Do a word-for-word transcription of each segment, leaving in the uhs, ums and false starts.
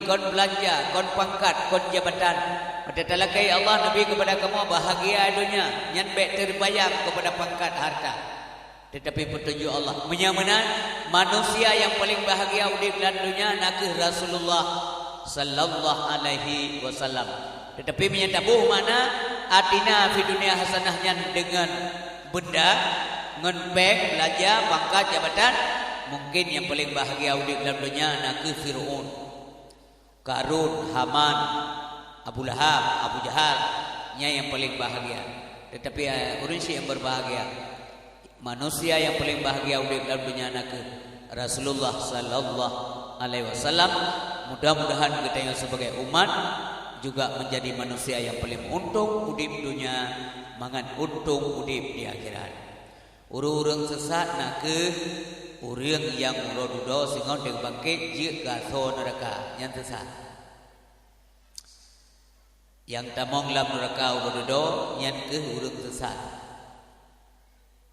kon beulanja, kon pangkat, kon jabatan. Watée talakée, "Ya Allah, neubi keupada kamoe bahagia donya," nyan bék teubayang keupada pangkat harta. Teutapi peutunjuk Allah. Meunyoe meunan, manusia nyang paleng bahagia udeb lam donya nakeuh Rasulullah sallallahu alaihi wasallam. Teutapi meunyoe taboh makna, "Atina fid dunya hasanah," nyan deungon benda, ngon péng, beulanja, pangkat, jabatan, mungken nyang paleng bahagia udeb lam donya nakeuh Fir'aun. Karun, Haman, Abu Lahab, Abu Jahal, nyan nyang paleng bahagia. Teutapi, eh, ureuëng syik nyang berbahagia. Manusia nyang paleng bahagia udeb lam donya nakeuh Rasulullah sallallahu alaihi wasallam. Mudah-mudahan geutanyoe sebagai umat juga menjadi manusia nyang paleng untông udeb donya mangat untông udeb di akhirat. Ureuëng-ureuëng sesat nakeuh ureuëng nyang uroe dudoe singoh teuk bangket jeuet keu asoe neuraka, nyan sesat. Nyang tamong lam neuraka uroe dudoe nyan keuh ureuëng sesat.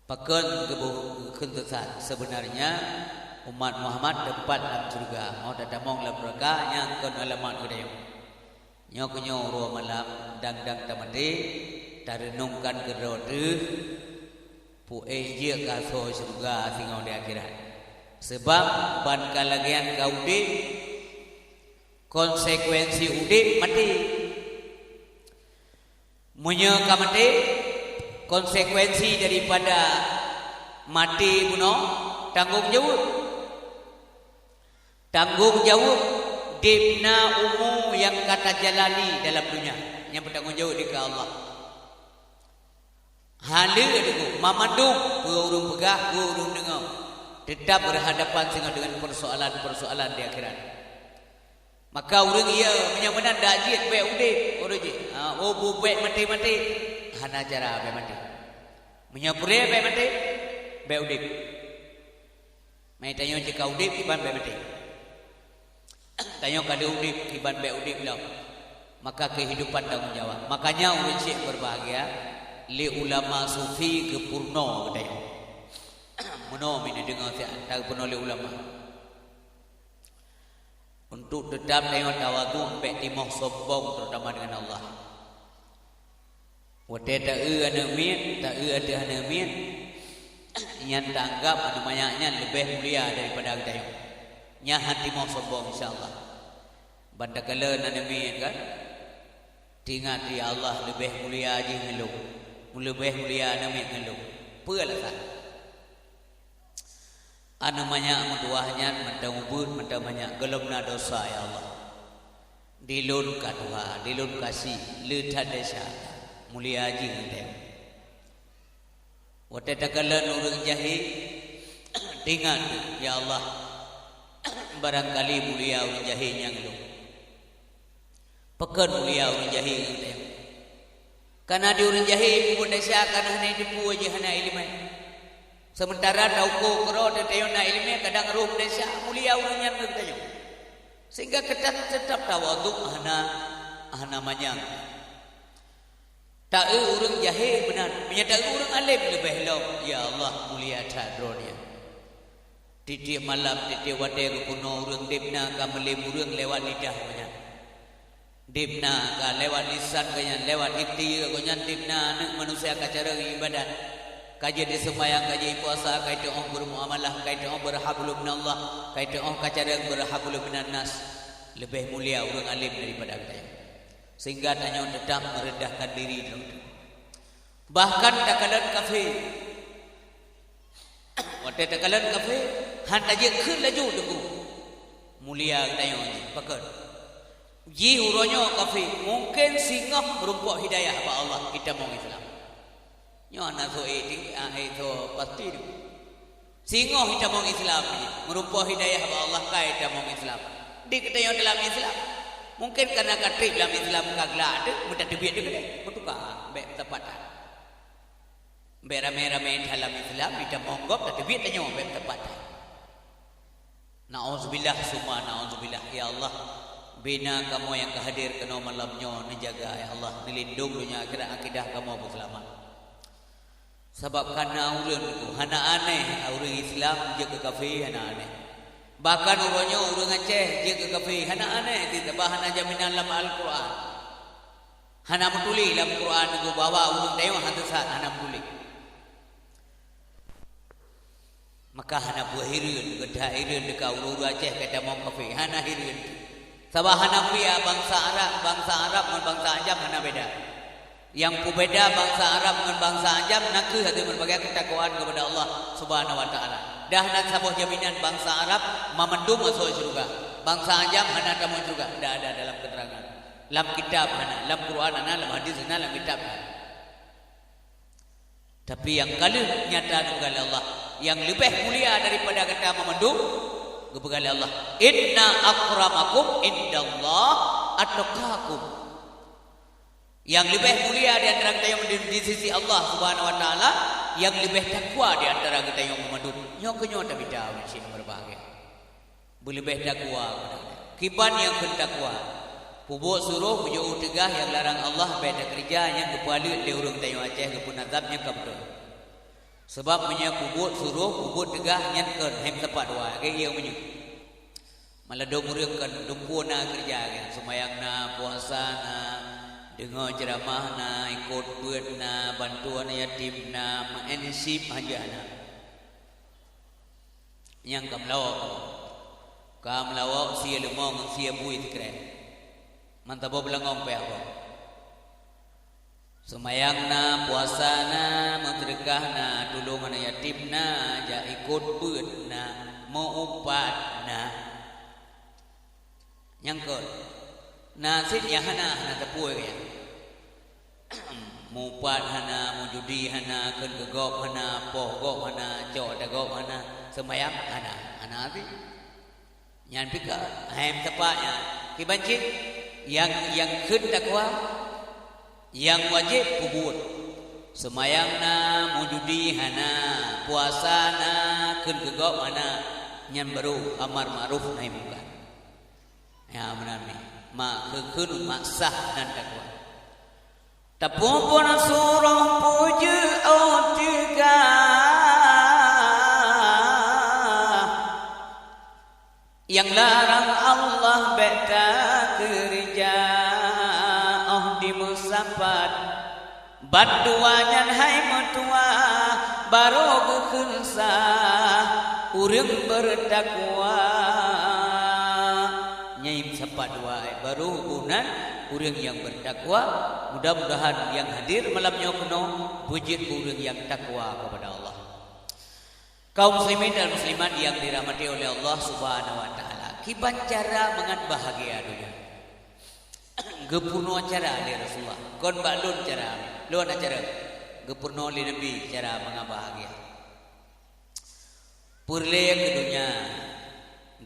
Pakon geuboh kheun sesat? Seubeunarnya umat Muhammad teumpat lam syeuruga, 'oh tatamong lam neuraka nyang kon alamat geutanyoe. Nyoe keuh nyoe uroe malam, dang-dang tamaté, tareunongkan keudroe teuh, peue jeuet keu asoe syeuruga singoh di akhirat. Sabab ban ka lagée nyan ka udeb, konsekuensi udeb maté. Meunyoe ka maté, konsekuensi daripada maté bunoe tanggong jaweueb. Tanggong jaweueb deb na umu nyang ka tajalani dalam donya, nyang peutanggong jaweueb di keu Allah. Hana lé teungku, mamandum peue ureuëng peugah, peue ureuëng deungoe, teutap berhadapan singoh deungon persoalan-persoalan di akhirat. Maka ureuëng iya meunyoe meunan dak jeuet bék udeb, ureuëng jih, ha, oh, bu-, bék maté-maté, hana cara bék maté. Meunyoe peureulée bék maté, bék udeb. Meutanyoe jika udeb, kiban bék maté. Tanyoe ka lheueh udeb, kiban bék udeb lom. Maka kehidupan tanggung jawab. Makanya ureuëng syik berbahagia, lé ulama sufi geupeurunoe geutanyoe. Meunoe meuneudeueng siat, ta geupeurunoe lé ulama. Untuk teutap tanyoe tawadhu, bék timoh sombong, terutama dengan Allah. Watée ta-eu aneuëk miet, ta-eu ateueh aneuëk miet, nyan taanggab aneuëk manyak nyan leubeh mulia daripada geutanyoe. Nyan han timoh sombong, insya Allah. Ban takalon aneuëk miet kan, teuingat, ya Allah leubeh mulia jih ngon lôn, leubeh mulia aneuëk miet ngon lôn. Peue alasan? Aneuëk manyak meutuwah nyan mantong ubeut, mantong manyak, gohlom na desya, ya Allah. Di lôn ka tuha, di lôn ka sie, le that desya, mulia jih geutanyoe. Watée takalon ureuëng jahé, teuingat, ya Allah, barangkali mulia ureuëng jahé nyang lôn. Pakon mulia ureuëng jahé ngon geutanyoe? Kareuna di ureuëng jahé mubuet desya kareuna hana jiteupeue jih, hana iéleumé. Seumeuntara tauko keudroe teuh tanyoe na iéleumé, kadang roh desya, mulia ureuëng nyan ngon geutanyoe. Sehingga keutan teutap tawadhu hana, hana manyang. Ta-eu ureuëng jahé meunan, meunyoe ta-eu ureuëng além leubeh lom, ya Allah, mulia that droeneuh. Tieb-tieb malam, tieb-tieb watée geupeurunoe ureuëng, deb na ka meulém ureuëng lewat lidah geuh nyan. Deb na ka lewat lisan geuh nyan, lewat ikhtiar geuh nyan, deb na aneuëk manusia ka carông iébadat. Ka jeuet diseumayang, ka jeuet ipuasa, ka jiteuôh beurmuamalah, ka jiteuôh beurhablum minallah, ka jiteuôh ka carông beurhablum minannas. Leubeh mulia ureuëng além daripada geutanyoe. Sehingga tanyoe teutap meurendahkan diri droe. Bahkan takalon kafé. Watée takalon kafé, han tajeuet kheun laju teungku. Mulia geutanyoe jih, pakon? Jih uroe nyoe kafé, mungken singoh meurumpok hidayah bak Allah, itamong Islam. Nyoe hana soe ék, ah, ék soe pasti teungku. Singoh itamong Islam jih, meurumpok hidayah bak Allah ka itamong Islam. Di geutanyoe dalam Islam, mungken kareuna ka treb lam Islam ka glak teuk, meutateubiet teuk keudeh, meutuka, bék meusapat that. Bék ramé-ramé dalam Islam, itamong gob, tateubiet tanyoe bék meusapat that. Na'udzubillah, summa na'udzubillah. Ya Allah, bina kamoe nyang ka hadir keunoe malam nyoe, neujaga, ya Allah, neulindong donya akhirat, akidah kamoe beuseulamat. Sabab kana ureuëng tu hana aneh, ureuëng Islam jeuet keu kafé hana aneh. Bahkan uroe nyoe ureuëng Aceh jeuet keu kafé, hana aneh cit, sabab hana jaminan lam Al-Quran. Hana meutuléh lam Quran bahwa ureuëng tanyoe han sesat, hana meutuléh. Maka hana peue hireuen, geudah hireuen teuka ureuëng-ureuëng Aceh ka tamong kafé, hana hireuen. Sabab hana peue bansa Arab, bansa Arab ngon bansa Ajam hana beda. Nyang peubeda bansa Arab ngon bansa Ajam nakeuh ateueh meubagée keutakwaan keupada Allah Subhanahu wa Taala. Dah na saboh jaminan bansa Arab mamandum asoe syeuruga. Bansa Ajam hana tamong syeuruga, tidak ada dalam keterangan. Lam kitab hana, lam Quran hana, lam hadis hana, lam kitab hana. Tapi nyang ka lheueh nyata geupeugah lé Allah, nyang leubeh mulia daripada gata mamandum, geupeugah lé Allah, "Inna akramakum indallah atqakum." Nyang leubeh mulia di antara geutanyoe di, di sisi Allah Subhanahu wa Taala, nyang leubeh takwa di antara geutanyoe mamandum. Nyoe keuh nyoe tabita ureuëng syedara berbahagia. Beuleubeh takwa. Kiban nyang kheun takwa? Peubuet suroh, peujeuet teugah, nyang larang Allah bék takeureuja, nyang geupeualeuet lé ureuëng tanyoe Aceh geupeunazam nyang ka beutôi. Sabab meunyoe peubuet suroh, peubuet teugah nyan kon, hai meusapat dua, lagée ié meunyoe. Maladom ureuëng kon dumpeue na keureuja, kan? Seumayang na, puasa na, deungoe ceuramah na, ikot beuet na, bantu aneuëk yatim na, meu'en sip hanjeuet na. Nyang ka meulawok. Ka meulawok sie leumô ngon sie bui sikrek. Mantong boh beulangong pih boh. Seumayang na, puasa na, meuseudeukah na, tulông aneuëk yatim na, jak ikot beuet na, meu-upat na. Nyang kon, na cit nyang hana, hana teupeu lagée nyan. Meu-upat hana, meujudi hana, kheun keu gob hana, poh gob hana, cok ata gob hana, seumayang hana, hana cit. Nyan pih ka, hai meusapat nyan. Kiban cit, nyang, nyang kheun takwa, nyang wajéb peubuet. Seumayang na, meujudi hana, puasa na, kheun keu gob hana, nyan barô amar ma'ruf nahi mungkar. Ya, meunan mi. Mak kheun, mak sah nan takwa. Tapeubuet suroh, peujeuet teugah, nyang larang Allah bék takeureuja, óh dimeusapat. Bandua nyan hai meutuwah, barô geukheun sah ureuëng beutakwa. Nyai meusapat dua, barô bunan ureuëng nyang beutakwa. Mudah-mudahan nyang hadir malam nyoe keunoe beujeuet ureuëng nyang takwa keupada Allah. Kaum muslimin dan muslimat nyang dirahmati oleh Allah Subhanahu wa Taala, kiban cara mangat bahagia donya? Geupeurunoe cara lé Rasulullah, kon bak lôn cara, lôn hana cara. Geupeurunoe lé Nabi cara mangat bahagia. Peureulée keu donya,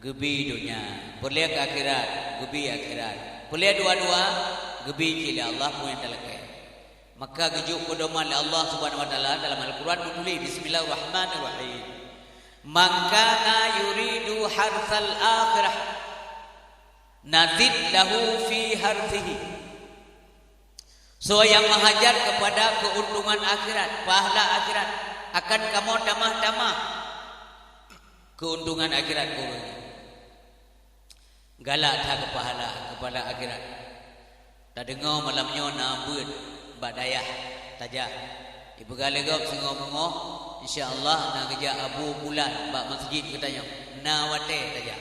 geubi donya. Peureulée keu akhirat, geubi akhirat. Peureulée dua-dua, geubi cit lé Allah, peue nyang talakée. Maka geujok peudoman lé Allah Subhanahu wa Taala dalam Al-Quran, geutuléh, "Bismillahirrahmanirrahim. Man kana yuridu harsal akhirah, nazid lahu fi harsihi." Soe nyang meuhajat keupada keuntungan akhirat, pahala akhirat, akan kamoe tamah-tamah keuntungan akhirat keu ureuëng nyan. Galak that keu pahala, keu pahala akhirat. Tadeungoe malam nyoe na beuet bak dayah tajak. Ipeugah lé gob singoh beungoh, insya Allah na geujak Abu Bulan bak meuseujid geutanyoe. Na watée tajak.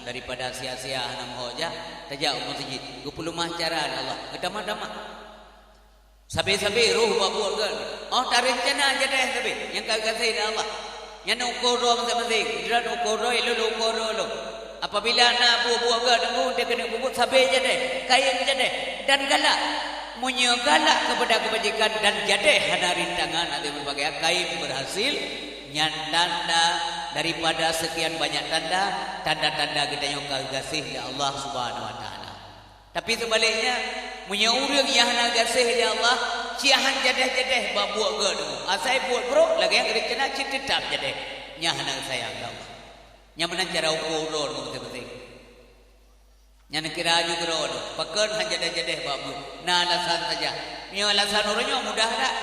Daripada sia-sia hana meuhok jak, tajak u meuseujid. Geupeuleumah cara lé Allah. Geutamah-tamah. Sabe-sabe roh bak buet gét. Oh, tareuncana jadeh sabe nyang ka geugaséh lé Allah. Nyan ukoe droe maséng-maséng. Droen ukoe droe, lôn ukoe droe lôn. Apabila na buet-buet gét deungon teuh keuneuk peubuet, sabe jadeh, kayém jadeh, dan galak. Meunyoe galak keupada keubajikan dan jadeh hana rintangan ateueh meubagée, kayém beurhasil, nyan tanda daripada seukian banyak tanda, tanda-tanda geutanyoe ka geugaséh lé Allah Subhanahu wa Taala. Tapi seubaliknya, meunyoe ureuëng nyang hana gaséh lé Allah, cit han jadeh-jadeh bak buet gét deungon, asai buet brok lagée nyang geurencana cit teutap jadeh, nyan hana geusayang lé Allah. Nyan meunan cara ukoe droe deungon maséng-maséng. Nyan kira aju keudroe, pakon han jadeh-jadeh bak buet. Na alasan saja. Meunyoe alasan uroe nyoe mudah that.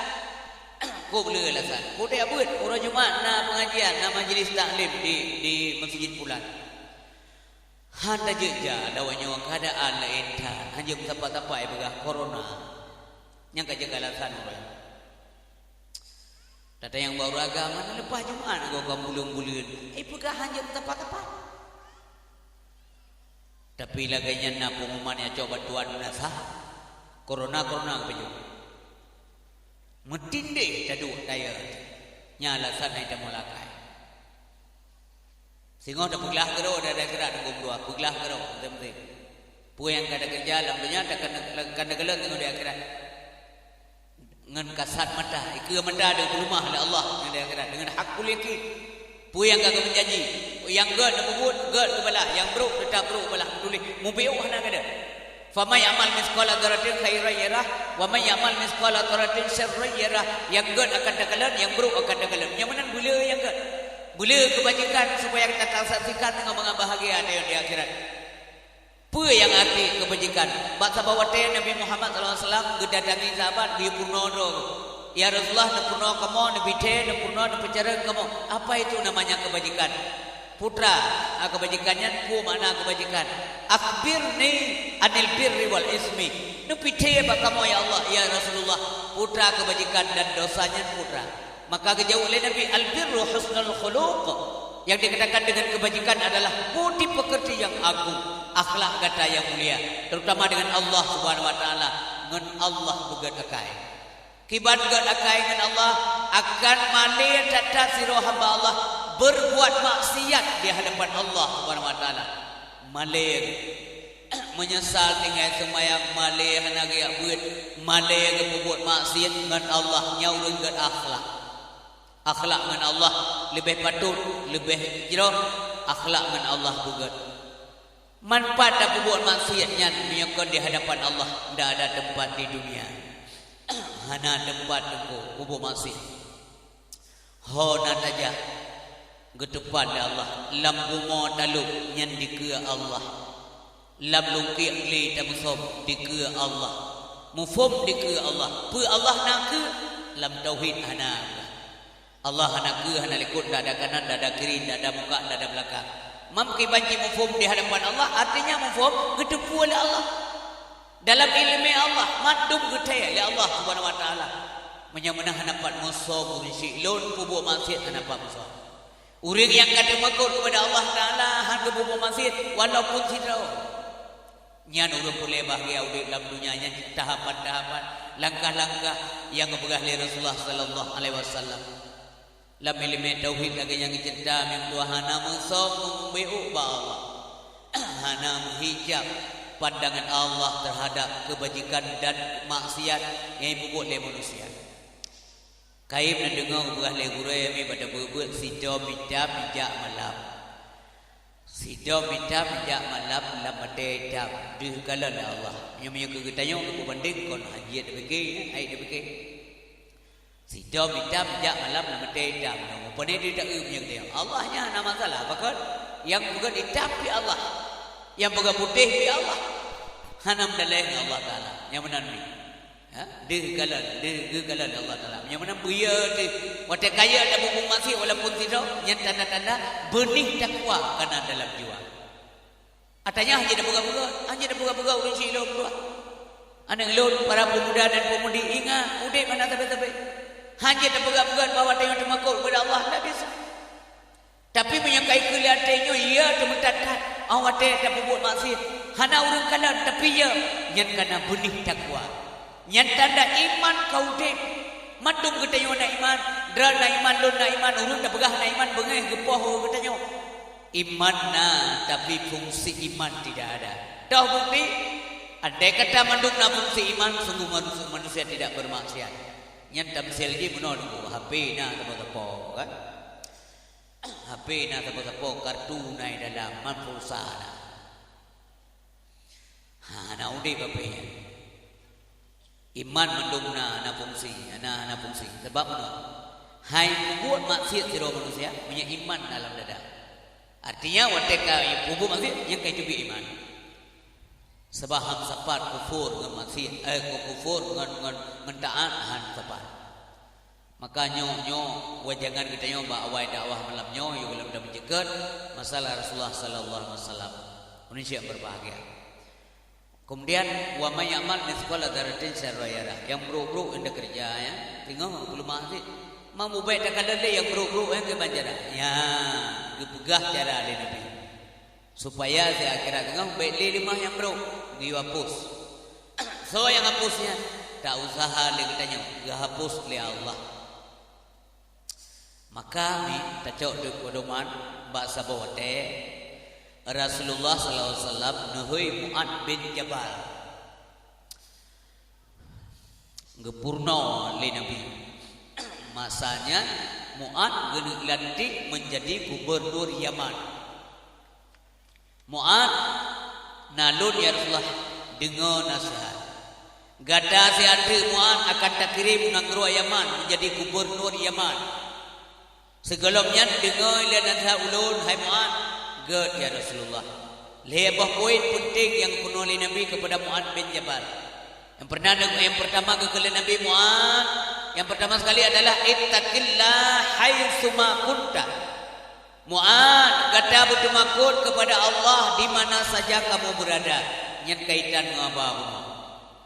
Kok le alasan? Kok teuka beuet, uroe Jumat na pengajian, na majlis taklim di, di masjid pulan. Han tajak jak, dawa nyoe keadaan laén that, hanjeuet sapa-sapa ipeugah corona. Nyang ka jeuet alasan ureuëng. Tata nyang bak ureuëng agama na leupah Jumat gob ka buleuen-buleuen. Ipeugah hanjeuet sapa-sapa. Tapi lagée nyan na pengumuman nyang cok bantuan meunasah. Corona, corona ka peujeuet. Meutindeh taduek daya. Nyan alasan hai tamulakai. Singoh tapeuglah keudroe di akhirat, nunggu dua, peuglah keudroe, beutôi-beutôi. Peue nyang ka takeureuja lam donya, takan, takan takalon singoh di akhirat. Ngon kasat mata, ikeue mata deuh peulumah lé Allah ngon di akhirat, deungon hakul yakin. Peue nyang ka geumeujanji, nyang gét neupeubuet, gét geubalah, nyang brok teutap brok balah, meutuléh, mubiôh hana gadeuh. Faman ya'mal mitsqala dzarratin khairan yarah, wa man ya'mal mitsqala dzarratin syarran yarah. Nyang gét akan takalon, nyang brok akan takalon. Nyang meunan beuleu nyang gét. Beuleu keubajikan supaya kita tasaksikan deungon mangat bahagia di akhirat. Peue nyang até keubajikan? Bak saboh watée Nabi Muhammad sallallahu alaihi wasallam geudatangi sahabat geuyue peurunoe droe. "Ya Rasulullah, neupeurunoe kamoe, neubithée, neupeurunoe, neupeucarông kamoe. Apa itu namanya kebajikan?" Putra, a, keubajikan nyan peue makna keubajikan? "Akhbirni anil birri wal ismi." Neupithée bak kamoe, ya Allah, ya Rasulullah, putra keubajikan dan dosa nyan putra. Maka geujaweueb lé Nabi, "Al birru husnul khuluq." Yang dikatakan dengan kebajikan adalah budi pekerti yang agung, akhlak gata yang mulia, terutama dengan Allah Subhanahu wa Taala. Ngon Allah beugét akai. Kiban gét akai ngon Allah, akan malée that-that sidroe hamba Allah berbuat maksiat di hadapan Allah Subhanahu wa Taala. Malée, meunyeusal tinggai seumayang, malée hana geujak beuet, malée geupeubuet maksiat ngon Allah, nyan ureuëng gét akhlak. Akhlak ngon Allah leubeh patôt, leubeh jroh, akhlak ngon Allah beugét. Man pat tapeubuet maksiat nyan meunyoe kon di hadapan Allah, ndak ada teumpat di dunia. Hana teumpat teungku peubuet maksiat. Ho na tajak geuteupat lé Allah, lam bumoe talop nyan dikeue Allah. Lam lungkiek glé tamusöm dikeue Allah. Muphom dikeue Allah. Peue Allah na keue? Lam tauhid hana. Allah hana keue, hana likot, ndak ada kanan, ndak ada kiri, ndak ada muka, ndak ada belakang. Mam kiban jih muphom di hadapan Allah, artinya muphom geuteupeue lé Allah. Dalam iéleumé Allah, mandum geuthée lé Allah Subhanahu wa Taala. Meunyoe meunan hana pat musöm ureuëng syiek lôn peubuet maksiat, hana pat musöm. Ureuëng nyang ka teumakot keupada Allah Taala hana geupeubuet maksiat walaupun sidroe. Nyan ureuëng peureulée bahgia udeb lam donya nyan, tahapan-tahapan, langkah-langkah nyang geupeugah lé Rasulullah sallallahu alaihi wasallam. Lam iéleumé tauhid lagée nyang geuceurita, meunyoe hana musöm meubeuk bak Allah, hana meuhijab pandangan Allah teuhadap keubajikan dan maksiat nyang jipeubuet lé manusia. Kayém neudeungoe geupeugah lé gurée, mi bak tabeuet-beuet, "Sidom itam ijak malam." Sidom itam ijak malam lam até itam, deuh kalon lé Allah. Meunyoe, meunyoe keu geutanyoe, geupeubandeng kon hana jeuet tapike, hai tapike. Sidom itam ijak malam lam até itam. Nyoe pane deuh taeu meunyoe geutanyoe. Allah nyan hana masalah, pakon? Nyang peugét itam pih Allah. Nyang peugét putéh pih Allah. Hana meudaleh ngon Allah Taala. Nyang meunan mi. Ha? Deuh kalon, deuh geukalon Allah Taala. Meunyoe meunan beu yo teuh. Watée kayém tapeubuet maksiat walaupun sidroe, nyan tanda-tanda beunih takwa kana dalam jiwa. Atanya hana tapeugah-peugah, hana tapeugah-peugah ureuëng syiek lôn dua. Aneuk lôn, para pemuda dan pemudi, ingat, udeb hana sabe-sabe. Hana tapeugah-peugah bahwa tanyoe teumakot keupada Allah, ndak bisa. Tapi meunyoe ka ikeue lé até nyoe, ya, teumeutat-tat, 'oh watée tapeubuet maksiat, hana ureuëng kalon, tapi ya, nyan kana beunih takwa. Nyan tanda iman ka udeb. Mandum geutanyoe na iman, droe na iman, lôn na iman, ureuëng tapeugah na iman, beungéh geupoh geutanyoe. Iman na, tapi fungsi iman tidak ada. Toh bukti? Andai kata mandum na fungsi iman, sungguh manu-, manusia tidak bermaksiat. Nyan tamsil jih bunoe nunggu, H P na sapo-sapo, kan? H P na sapo-sapo, kartu na di dalam, man pulsa na. Ha, hana udeb H P nyan. Iman mandum na, hana fungsi, hana, hana fungsi. Sabab meunoe, hai peubuet maksiat sidroe manusia, meunyoe iman na lam dada. Artinya, watée ka peubuet maksiat, nyan ka teubiet iman. Sabab han sapat kufur ngon maksiat, eh, ku-, kufur ngon, ngon, ngon taát han sapat. Maka nyoe, nyoe wejangan geutanyoe bak awai dakwah malam nyoe, yôh lom tameujeuet masalah Rasulullah sallallahu alaihi wasallam. Manusia yang berbahagia. Kemudian, "Wa may ya'mal mitsqala dzarratin syarran yarah." Nyang brôk-brôk nyang takeureuja, ya, teungoh peuleumah cit. Meunyoe bèk takalon lé nyang brôk-brôk nyang keu ban cara. Ya, geupeugah cara lé Nabi. Supaya di akhirat teungoh bèk lé leumah nyang brôk, geuyue hapus. Soe nyang hapus nyan? Tak useuha lé geutanyoe, geuhapus lé Allah. Maka mi tacok teuk pedoman bak saboh watèe, Rasulullah sallallahu alaihi wasallam neuhôi Mu'adz bin Jabal. Geupeurunoe lé Nabi. Masa nyan Mu'adz geuneuk lantik meunjadi gubernur Yaman. "Mu'adz, na lôn ya Rasulullah, deungoe naseuhat. Gata siat treuk Mu'adz akan takirém u nanggroe Yaman meunjadi gubernur Yaman. Sigohlom nyan deungoe lé naseuhat ulôn, hai Mu'adz." "Gèt ya Rasulullah." Lhèe boh poin peunteng nyang geupeureunoe lé Nabi keupada Mu'adz bin Jabal. Nyang peureunah, nyang peurtama geukheun lé Nabi, "Mu'adz, nyang peurtama sekali adalah ittaqillah haitsuma kunta." Mu'adz, gata beuteumakot keupada Allah di mana saja kamu berada. Nyan kaitan ngon haba bunoe.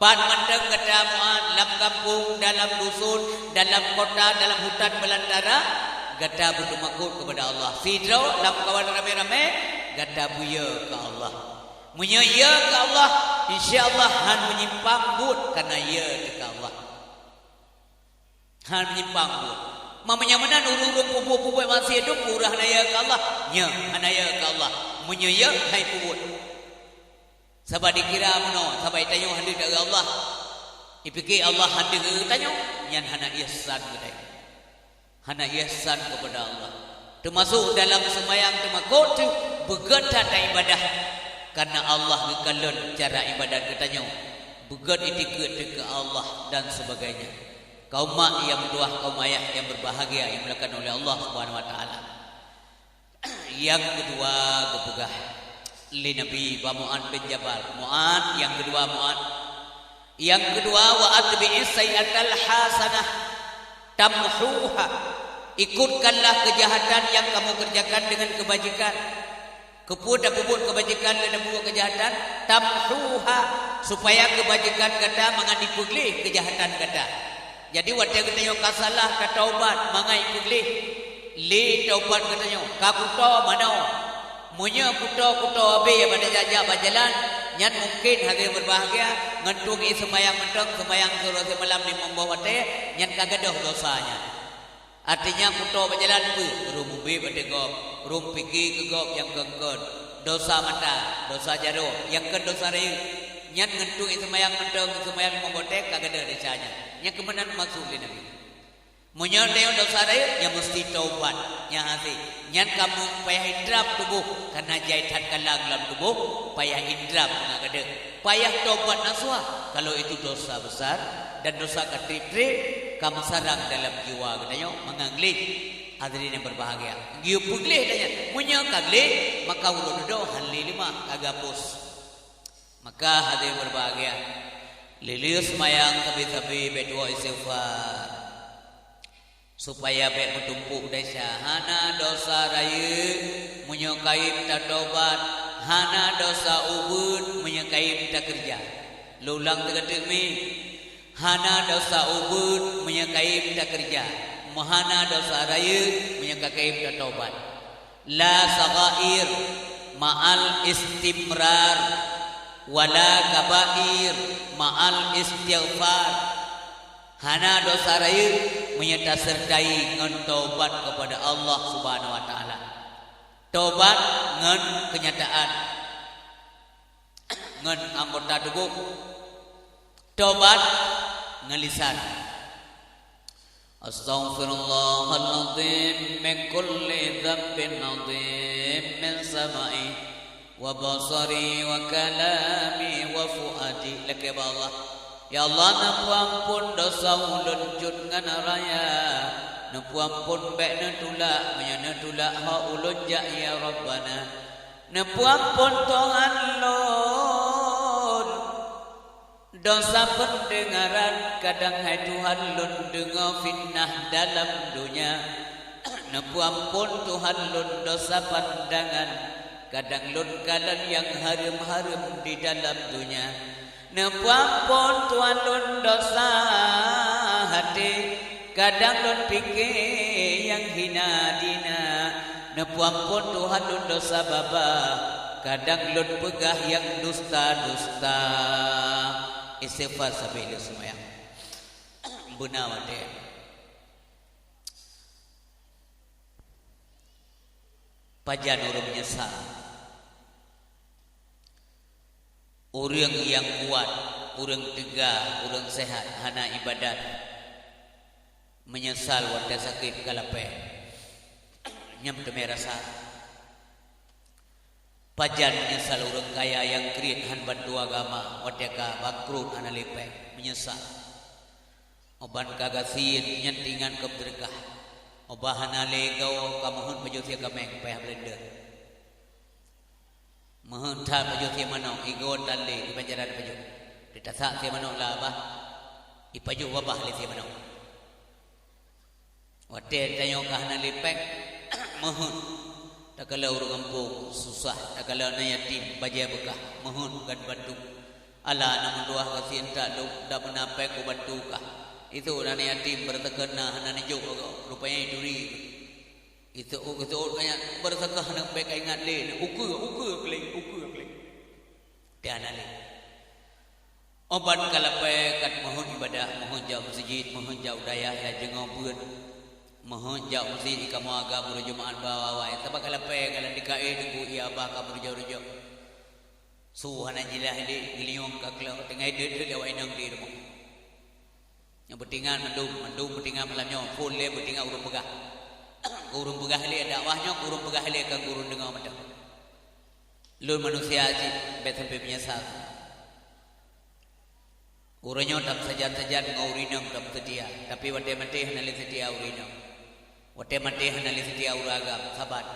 Pat mantong gata Mu'adz, lam gampông, dalam dusun, dalam kota, dalam hutan belantara, gata beuteumakot keupada Allah. Sidroe lamkawan ramé-ramé, gata beuyeu keu Allah. Meunyoe yeu keu Allah, insya Allah hán meunyimpang buet kareuna yeu teuka Allah. Hán meunyimpang buet. Ma meunyoe meunan ureuëng-ureuëng peubuet-peubuet maksiet dum peue hana yeu keu Allah, nyoe hana yeu keu Allah. Meunyoe yeu hai peubuet. Sabab dikira meunoe, sabab tanyoe hana deuh keu Allah. Dipike Allah hana deuh keu tanyoe, nyan hana ihsan keu tanyoe. Hana ihsan keupada Allah. Teumasok dalam seumayang teumakot teuh beugét that ibadah. Kareuna Allah geukalon cara ibadat geutanyoe. Beugét itikeuet teuh keu Allah dan sebagainya. Kaum mak nyang meutuwah, kaum ayah nyang berbahagia nyang dimuliakan oleh Allah Subhanahu wa Taala. Nyang keudua geupeugah lé Nabi bak Mu'adz bin Jabal, "Mu'adz, nyang keudua Mu'adz, nyang keudua, wa atbi'is sayyi'atal hasanah tamhuha." Ikutkanlah kejahatan yang kamu kerjakan dengan kebajikan. Keupeue tapeubuet keubajikan lé tapeubuet keujahatan? Tamhuha, supaya keubajikan gata mangat jipeugleh keujahatan gata. Jadi, watée geutanyoe ka salah, ka taubat, mangat jipeugleh lé taubat geutanyoe. Ka kuto manoe. Meunyoe kuto-kuto abée bak jak-jak bak jalan, nyan mungken hase berbahagia, ngon tueng ie seumayang mantong, seumayang siuroe simalam limong boh watée, nyan ka gadôh dosa nyan. Artinya, kuto bak jalan peue? Rhom ubé bak ateueh gob, rhom pike keu gob nyang kon-kon, dosa mata, dosa jaroe, nyang kon dosa rayeuk. Nyan ngon tueng ie seumayang mantong, seumayang limong boh watée ka gadôh desya nyan. Nyang keuh meunan maksud lé Nabi. Meunyoe tanyoe dosa rayeuk, nyan musti taubat, nyan hase. Nyan ka meu-, payah intrab tuboh, kareuna jai that kalang lam tuboh, payah intrab mangat gadôh. Payah taubat nasuha, kalau itu dosa besar dan dosa ka treb-treb, ka meusarang dalam jiwa geutanyoe mangat gleh. Hadirin yang berbahagia, geuyue peugleh tanyan. Meunyoe ka gleh, maka uroe dudoe hán lé leumah, ka geuhapus. Maka hadirin berbahagia, lé-lé seumayang sabe-sabe bék tuwoe istighfar. Supaya bék meutumpôk desya, hana dosa rayeuk meunyoe kayém tataubat, hana dosa ubeut meunyoe kayém takeureuja. Lôn ulang teugateuk mi, hana dosa ubeut meunyoe kayém takeureuja, meuhana dosa rayeuk meunyoe ka kayém tataubat. La saghair ma'al istimrar, wala kabair ma'al istighfar. Hana dosa rayeuk meunyoe taseurtai ngon taubat keupada Allah Subhanahu wa Taala. Taubat ngon keunyataan, ngon anggota tuboh. Taubat ngon lisan. Astaghfirullahal azim min kulli dzambin azim min sam'i wa basari wa kalami wa fuadi. Lakée bak Allah. Ya Allah, neupeuamphon dosa ulôn jeuet ngon raya. Neupeuamphon bék neutulak, meunyoe neutulak hak ulôn jak, ya Rabbana. Neupeuamphon Tuhan lôn. Dosa peundeungaran, kadang hai Tuhan lôn deungoe fitnah dalam donya. Neupeuamphon Tuhan lôn dosa pandangan, kadang lôn kalon nyang hareuem-hareuem di dalam donya. Neupeuamphon Tuhan lôn dosa até, kadang lôn pike nyang hina dina. Neupeuamphon Tuhan lôn dosa babah, kadang lôn peugah nyang dusta-dusta. Istighfar sabe lheuh seumayang. Beuna watée. Pajan ureuëng meunyeusal? Ureuëng nyang kuat, ureuëng teuga, ureuëng seuhat hana iébadat, meunyeusal watée sakét ka lapée. Nyan teumé rasa. Pajan meunyeusal ureuëng kaya nyang kriet hán bantu agama watée ka bangkrot hana lé péng, meunyeusal. Óh ban ka gasien nyan teuingat keu beuseudeukah. Óh ban hana lé gawoe ka meuheuet pajoh sie kaméng payah blender. Meuheuet that pajoh sie manok, igoe tan lé di banjaran pajoh. Di tasak sie manok lam babah, ipajoh babah lé sie manok. Watée tanyoe ka hana lé péng, meuheuet. Takalon ureuëng gampông susah, takalon na yatim bajée beukah, meuheuet gan bantu. Alah na meutuah gasien that lom, dak meunan péng kubantu kah. Itu na yatim beureuteukon na hana neujok, rupanya ituri. Itu, itu kanya beureuteukah na bék ingat lé, ukeue, ukeue keuléng, ukeue keuléng. Tiada lé. Óh ban ka lapée kat meuheuet iébadat, meuheuet jak meuseujid, meuheuet jak u dayah, jak jeungoe beuet, meuheuet jak meuseujid kamoe agam uroe Jumaat ba awai-awai. Sabab ka lapée ka lam D K E teungku iya bah ka meurujok-rujok. Su hana jilah lé, geulinyueng ka klok, teungoh ideuet-deuet lé awak inong di rumoh. Nyang beutingat mandum, mandum beutingat malam nyoe, phon lé beutingat ureuëng peugah. Keu ureuëng peugah lé dakwah nyoe, keu ureuëng peugah lé kan keu ureuëng deungoe mantong. Lôn manusia cit bék sampoe meunyeusal. Uroe nyoe tameusajan-sajan ngon ureuëng inong tameuseutia, tapi watée maté hana lé seutia ureuëng inong. Watée maté hana lé seutia ureuëng agam, saban.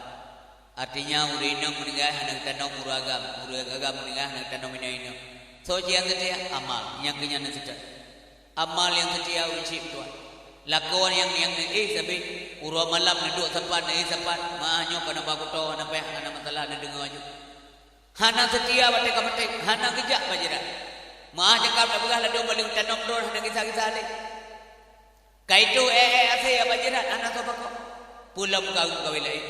Artinya ureuëng inong meuninggai hana geutanom ureuëng agam, ureuëng agam meuninggai hana geutanom inong-inong. Soe cit nyang seutia? Amal, nyang keu nyan neuseutôt. Amal nyang seutia ureuëng cit meutuah. Lakoe nyang, nyang neuéh sabe, uroe malam neuduek sapat, neuéh sapat, meuah nyoe ka na ba kuto, na payah, ka na masalah, neudeungoe aju. Hana seutia watée ka maté, hana geujak bak jirat. Meuah jakab tapeugah ladôm baléng tanom droe hana gisa-gisa lé. Ka itu ék-ék asée bak jirat hana soe pakoe. Peulom kawén-kawén laén.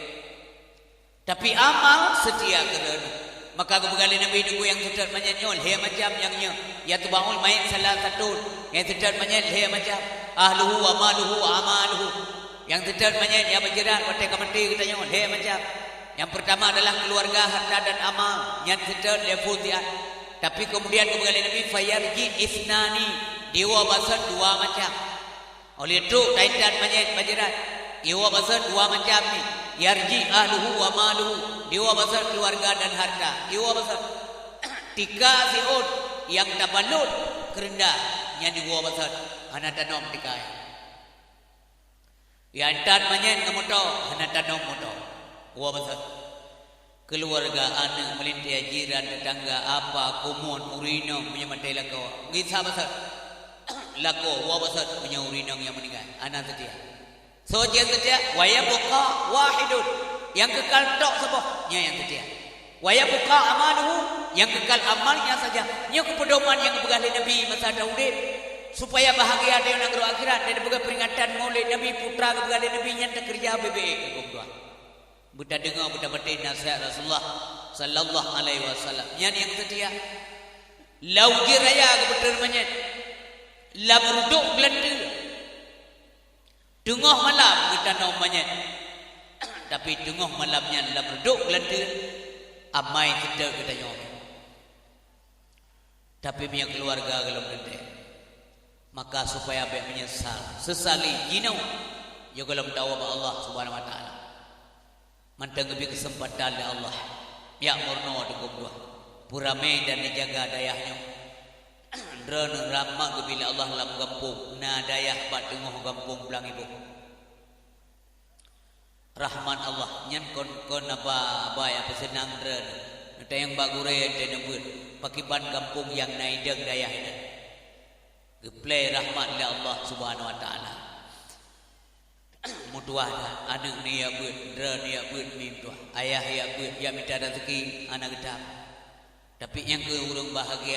Tapi amal seutia keu droeneuh. Maka geupeugah lé Nabi, teungku, nyang seutôt manyét nyoe lhée macam nyang nyoe, yatba'ul mayyit salasatun. Nyang seutôt manyét lhée macam. Ahluhu wa maluhu wa amaluhu. Nyang seutôt manyét nyang bak jirat watée ka maté geutanyoe lhée macam. Nyang peurtama adalah keuluwarga, hareuta dan amal, nyan seutôt lé phon siat. Tapi keumudian geupeugah lé Nabi, fayarji isnani, diwoe baseut dua macam. Óh lheueh trok taintat manyét bak jirat, iwoe baseut dua macam ni, yarji ahluhu wa maluhu, diwoe baseut keuluwarga dan hareuta, iwoe baseut. Tika siôn nyang tabalot keureunda, nyan iwoe baseut, hana tanom tika nyan. Iantat manyét ngon moto, hana tanom moto. Woe baseut. Keuluwarga, aneuëk, meulintée, jiran, teutangga, apa, kumuen, ureuëng inong meunyoe maté lakoe, gisa baseut. Lakoe, woe baseut meunyoe ureuëng inong nyang meuninggai, hana seutia. Soe nyang seutia? Wa yabqa wahidun. Nyang keukal tok saboh, nyan nyang seutia. Wa yabqa amaluhu, nyang keukal amal nyan saja. Nyoe keuh peudoman nyang geupeugah lé Nabi masa teu udeb, supaya bahagia di nanggroe akhirat. Dan geupeugah peuringatan Maulid Nabi, putra geupeugah lé Nabi, nyan teukeureuja beu-beu, eh, keu geupeugah. Beutadeungoe, beutapatéh naseuhat Rasulullah sallallahu alaihi wasallam. Nyan nyang seutia. Lam ujeuen raya geupeutreun manyét. Lam reudok geulanteue. Teungoh malam geutanom manyét, tapi teungoh malam nyan lam reudok geulanteue, amai seutôt geutanyoe. Tapi meunyoe keuluwarga gohlom teuntée, maka supaya bék meunyeusal, seusali jinoe, nyoe gohlom tawoe bak Allah Subhanahu wa Taala. Mantong geubri keuseumpatan lé Allah. Jak meurunoe teungku dua. Peuramé dan neujaga dayah nyoe. Droeneuh rahmat geubri lé Allah lam gampông, na dayah bak teungoh gampông Blang Iboh. Rahmat Allah nyan kon, kon haba-haba nyang peuseunang droeneuh. Neutanyong bak gurée teuh neubeuet, pakriban gampông nyang na idong dayah nyan. Geuplè rahmat lé Allah Subhanahu wa Taala. Meutuwah dah, aneuk ni ya beuet, droe ni ya beuet, mi meutuwah. Ayah ya beuet, ya mita rezeki, hana geutam. Tapi nyang keu ureuëng bahagia